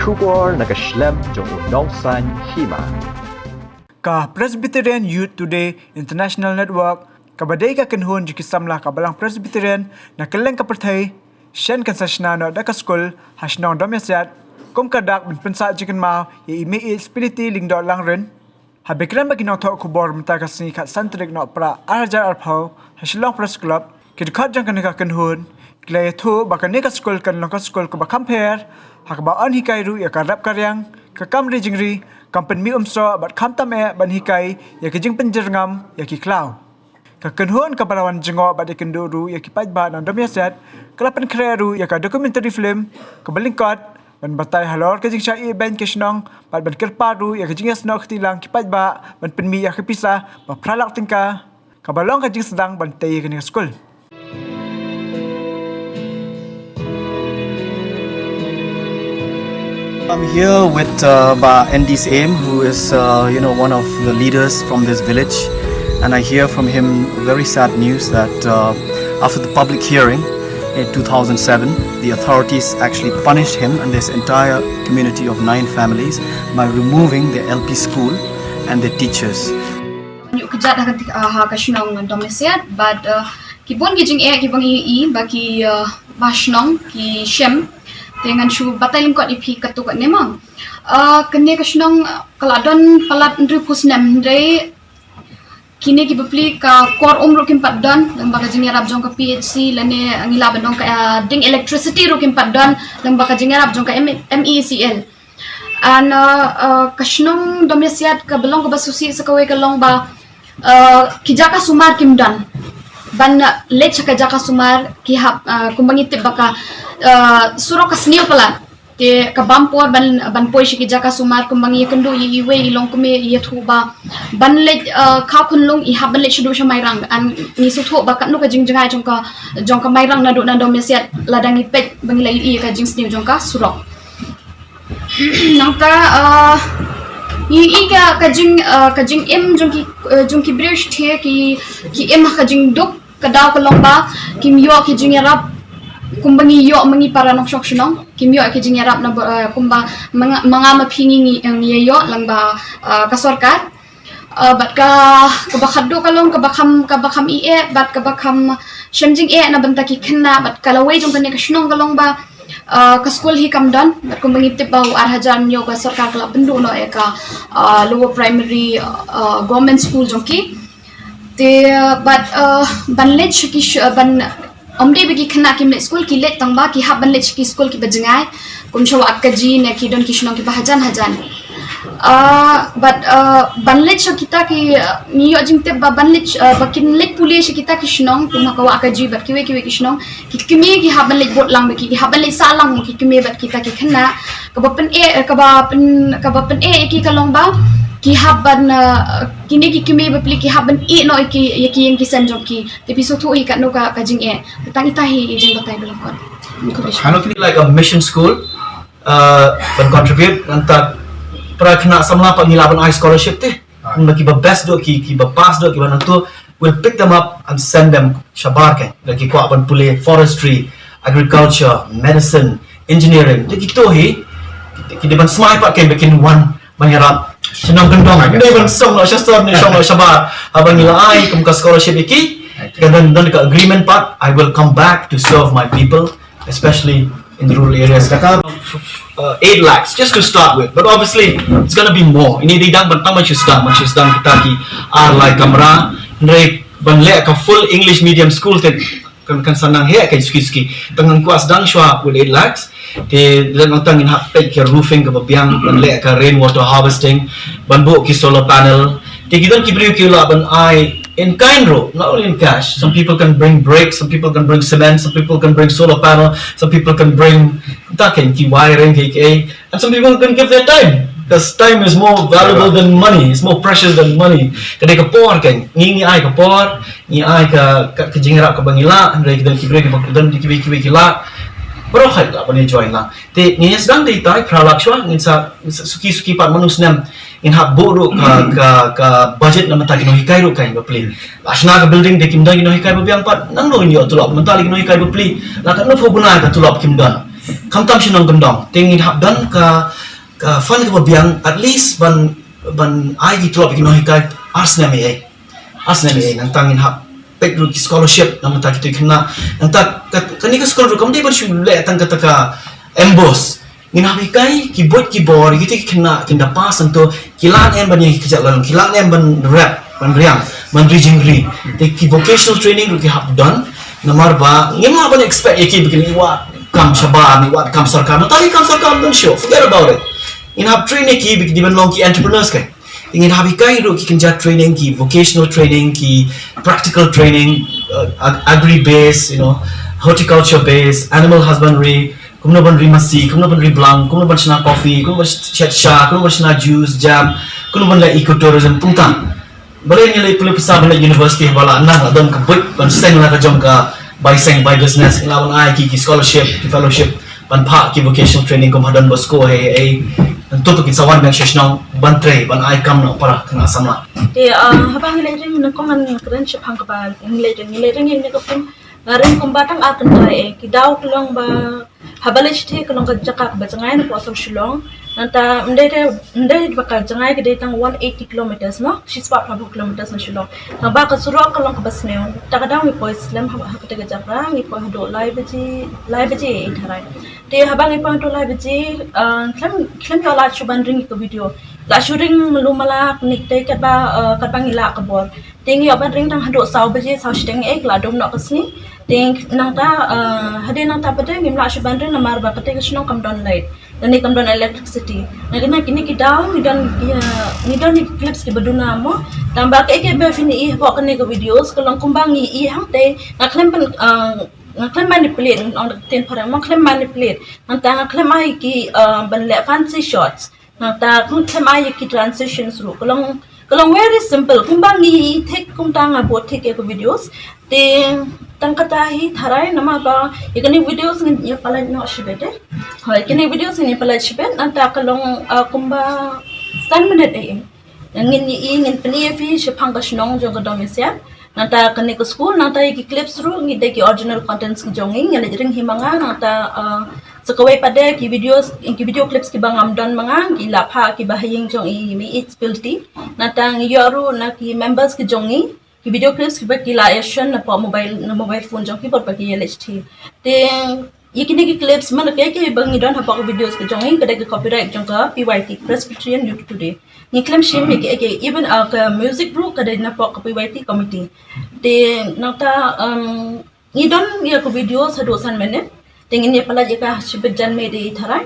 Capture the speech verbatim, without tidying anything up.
Khubor na ka shlem jong u nongsan hima. Ka Presbyterian Youth Today International Network, kaba dei ka kynhun jong ki samla ka Balang Presbyterian na kylleng ka pyrthei, shen kan sa shna noh da ka skul ha shnong Domiasiat, kum ka dak ban pynsah jingkynmaw ïa i Mei Spiriti Lyngdoh Langrin. Haba kren bad ki nongthoh khubor mynta ka sngi khatsan tarik Nohprah ar hajar arphew ha Shillong Press Club, ki dkhot jong kane ka kynhun ki la ïathuh ba kane ka skul kan long ka skul kaba kham pher, ha kaba yn hikai ruh ïa ka rep ka riang, ka kam ri jingri, kam pynmih umsoh bad khamtam eh ban hikai ïa ka jingpynjyrngam ïa ki khlaw. Ka kynhun kaba la wan jngoh bad ïakynduh ruh ïa ki paidbah na Domiasiat, ka la pynkhreh ruh ïa ka documentary film kaba lyngkot, ban batai halor ka jingshah ïehbeiñ ka shnong bad ban kyrpad ruh ïa ka jingïasnoh kti lang ki paidbah ban pynmih ïa ka pisa ba phra lak tyngka, kaba long ka jingsdang ban tei ïa kane ka skul. I'm here with uh, Bah Andy Syiem, who is, uh, you know, one of the leaders from this village, and I hear from him very sad news that uh, after the public hearing in two thousand seven, the authorities actually punished him and this entire community of nine families by removing the L P school and the teachers. Nyu kjat ha ka, ha ka shnong Domiasiat, bad uh, ki bun ki jingeh ki bang i, i ba ki uh, ba shnong ki shem. Te ngan shu batai lyngkot ïa phi katto katne ma. Uh, kane ka shnong uh, ka la don palat hynriewphew snem, hynrei kine ki bapli ka kor um ruh kim pat don, lyngba ka jingïarap jong ka P H C lane ngi lah ban ong ka uh, ding electricity ruh kim pat don, lyngba ka jingïarap jong ka M-, M E C L. An uh, uh, ka shnong Domiasiat kaba long kaba sngewsih sa kawei ka long ba uh, ki jaka sumar kim don. Ban uh, leit sha ka jaka sumar ki hap uh, kumba ngi tip ba ka uh, surok ka sniew palat. Te ka bam por ban, ban poi sha ki jaka sumar kumba ngi ïakynduh ïa iwei i longkmie i ïathuh ba ban leit uh, khaw khunlung i hap ban leit shaduh sha Mairang. An ngi sngewthuh ba katno ka jingjngai jong ka, jong ka Mairang naduh na Domiasiat lada ngi peit ba ngi la ïohi ïa ka jingsniew jong ka surok. Nangta uh, ngi ïohi ka, ka jing, uh, ka jingim jong ki, uh, jong ki briew shatei ki, ki im ha ka jingduk, ka daw ka long ba kim ïoh ki jingïarap kumba ngi ïoh ma ngi para nongshong shnong, kim ïoh ki jingïarap na ba, uh, kumba ma nga, ma nga ma phi ngi, ngi, ngi ïoh lyngba uh, ka sorkar. Uh, bad ka, kaba khatduh ka long kaba kham, kaba kham ïeh bad kaba kham shem jingeh na bynta ki khynnah bad ka lawei jong kane ka shnong ka long ba uh, ka skul hi kam don, bad kumba ngi tip ba u ar hajar hynñiew ka sorkar ka la pynduh noh ïa ka uh, lower primary uh, government school jong ki. Te uh, bad uh, ban leit sha ki sh-, uh, ban ym dei ba ki khynnah kim leit skul, ki leit tang ba ki hap ban leit sha ki skul kiba jngai, kum sha Wah Kaji ne ki don ki shnong kiba hajan hajan. Uh, bad uh, ban leit sha kita ki uh, ngi ïoh jingtip ba ban leit uh, ba kin leit pule sha kita ki shnong kum ha ka Wah Kaji bad kiwei kiwei ki shnong, ki kmie ki hap ban leit bud lang bad ki, ki hap ban leit sah lang ki kmie bad kita ki khynnah. Kaba pyneh, kaba pyn, kaba pyneh ïa ki ka long ba ki hap ban uh, kine ki kmie bapli ki hap ban ïeh noh ïa ki, ïa ki ïing ki sem jong ki. Te phi sngewthuh hi katno ka, ka jingeh. Tang ita hi i jingbatai ba lyngkot. Hano kini like a mission school, uh, ban contribute nangta para khynnah samla pat ngi lah ban ai scholarship te. Ngi kiba best doh ki, kiba pass doh kiba nangtu, we'll pick them up and send them shabar, kan. Lada ki kwah ban pule forestry, agriculture, medicine, engineering, te kito hi ki dei ban smai pat, kan, ba kin wan ban ïarap shnong kyndong. Dei ban shong noh sha sor ne shong noh shabar. Haba ngi la ai kum ka scholarship ïa ki, ka don, don ka agreement pat, I will come back to serve my people, especially in the rural areas. Kata uh, eight lakhs just to start with, but obviously it's going to be more. Ini dei dang ban tang ban shu sdang, ban shu sdang kita ki ar lai kamra, hynrei ban leh ka full English medium school te kan, kan sa nang heh ka suki suki. Tang ngan kwah sdang shuwa with eight lakhs. Te dang tang ngin hap peit ka roofing kaba biang, ban leh ka rainwater harvesting, ban buh ki solar panel. Te ki don ki briew ki lah ban ai in kind ruh, not only in cash. Some people can bring bricks, some people can bring cement, some people can bring solar panel, some people can bring, ta, kan, ki wiring, ki, ki, and some people can give their time. Because time is more valuable than money, it's more precious than money. Ka dei ka por, kan, ngi, ngi ai ka por, ngi ai ka, ka, ka jingïarap kaba ngi lah, hynrei ki don ki briew kiba, ki don ki briew kiba ki lah. Baroh hi lah ban join lah. Te ngin ïa sdang dei tai phra lak shuwa, ngin sa, sa suki suki pat man u snem ngin hap buh ruh ka, ka, ka budget na bynta ki nonghikai ruh, kan, bapli. La shna ka building te kim don ki nonghikai ba biang pat, nangno ngin ïoh tulop, mynta la ki nonghikai bapli la katno phew bnai ka tulop kim don. Khamtam shnong kyndong. Te ngin hap don ka, ka fund kaba biang, at least ban, ban ai ki tulop ïa ki nonghikai ar snem ei ei. Ar snem ei ei, nangta ngin hap peit ruh ki scholarship namar kito ki khynnah. Nangta ka, kane ka skul ruh kam dei ban shu leh tang kata ka M Bos. Ngin hap hikai ki buit ki bor, kito ki khynnah kin da pass hangto, ki lah ne em ban ïa ki kjat la long, ki lah ne em ban rep, ban riang, ban ri jingri. Te ki vocational training ruh ki hap don, namar ba ngim lah ban expect ïa ki ba kin ïa wad kam shabar, ïa wad kam sorkar. Mynta ïa kam sorkar ym don shuh, forget about it. Ngin hap train ïa ki ba ki dei ban long ki entrepreneurs, kan. Ngin hap hikai ruh ki kynja training, ki vocational training, ki practical training, uh, ag- agri base, you know, horticulture base, animal husbandry, kumno ban ri masi, kumno ban ri blang, kumno ban shna coffee, kumno ban shet sha, kumno ban shna juice, jam, kumno ban leh ecotourism, kumta. Balei ngi leh pule pisa ban leh university, ba la nang la don ka buit ban seng la ka jong ka, bai seng, bai business, la ban ai ki, ki scholarship, ki fellowship, ban phah ki vocational training kum ha Don Bosco, hei hei. Nangta ki sa wan biang sha shnong ban trei, ban ai kam na para khynnah samla. Te, ah, haba ngi leit ring, nangkong ngan kren shaphang kaba ngi leit ring, ngi leit ring ïa kane ka kum, nga ring kumba tang ar kynta ei ei. Ki daw ka long ba, haba leit shithi ka long ka jaka kaba jngai napoh South Shillong. Nangta ym dei te, ym dei ba ka jngai, ka dei tang one eighty kilometers, no? Shispah phra phew kilometers na Shillong. Tangba ka surok ka long kaba sniew. Ta ka daw ngi poi slem ha, ha kata ka jaka, ngi poi haduh lai baje, lai baje ei ei tharai. Te haba ngi poi haduh lai baje, ah, khlem, khlem ïoh lad shuh ban ring ïa ka video. Lah shu ring malu mala, kane katei katba, ah, katba ngi lah ka bor. Te ngi ïoh ban ring tang haduh saw baje, saw shiteng ei ei, ka la dum noh ka sngi. Te nangta, ah, hadien nangta pat de ngim lah shuh ban ring namar ba katei ka shnong kam don light. Lane kam don electricity. Nangta kine ki daw ngi don, ïa, ngi don ïa ki clips kiba duna mo. Tangba kaei kaei ba phin ïohi hapoh kane ka videos ka long kumba ngi ïohi hangtei, nga khlem ban, ah, nga khlem manipulate, ong da ka ktien phareng, nga khlem manipulate. Nangta nga khlem ai ki, ah, ban leh fancy shots. Nangta nga khlem ai ïa ki transitions ruh. Ka long, ka long very simple. Kumba ngi ïohi thik kumta nga buh thik ïa ka videos. Te tang kata hi tharai namar ba ïa kine videos ngin ïa pynlait noh shibit, eh. Hooid, kine videos ngin ïa pynlait shibit, nangta ka long, ah, kumba san minit ei ei. Ngin ïa, ngin pyni ïa phi shaphang ka shnong jong ka Dong Mesiat. Nangta kane ka skul, nangta ïa ki clips ruh ngi dei ki original contents ki jong ngi, ngi leit ring hi ma nga, nangta, ah, sa kawei pat de ki videos, ki video clips kiba ngam don ma nga, ki la phah kiba ha ïing jong i Mei Its Pilti. Nangta ngi ïoh ruh na ki members ki jong ngi ki video clips kiba ki la ïa shon napoh mobile, na mobile phone jong ki bad ba ki ïa leit shithi. Te ïa kine ki clips man la kaei kaei ba ngi don hapoh ki videos ki jong ngi ka dei ka copyright jong ka P Y T, Presbyterian Youth Today. Ngi khlem shim ïa kaei kaei, even, ah, ka music ruh ka dei napoh ka P Y T committee. Te nangta, um, ngi don ïa ka videos haduh san minit. Te ngin ïa pynlait ïa ka shibit jan miet ei ei tharai.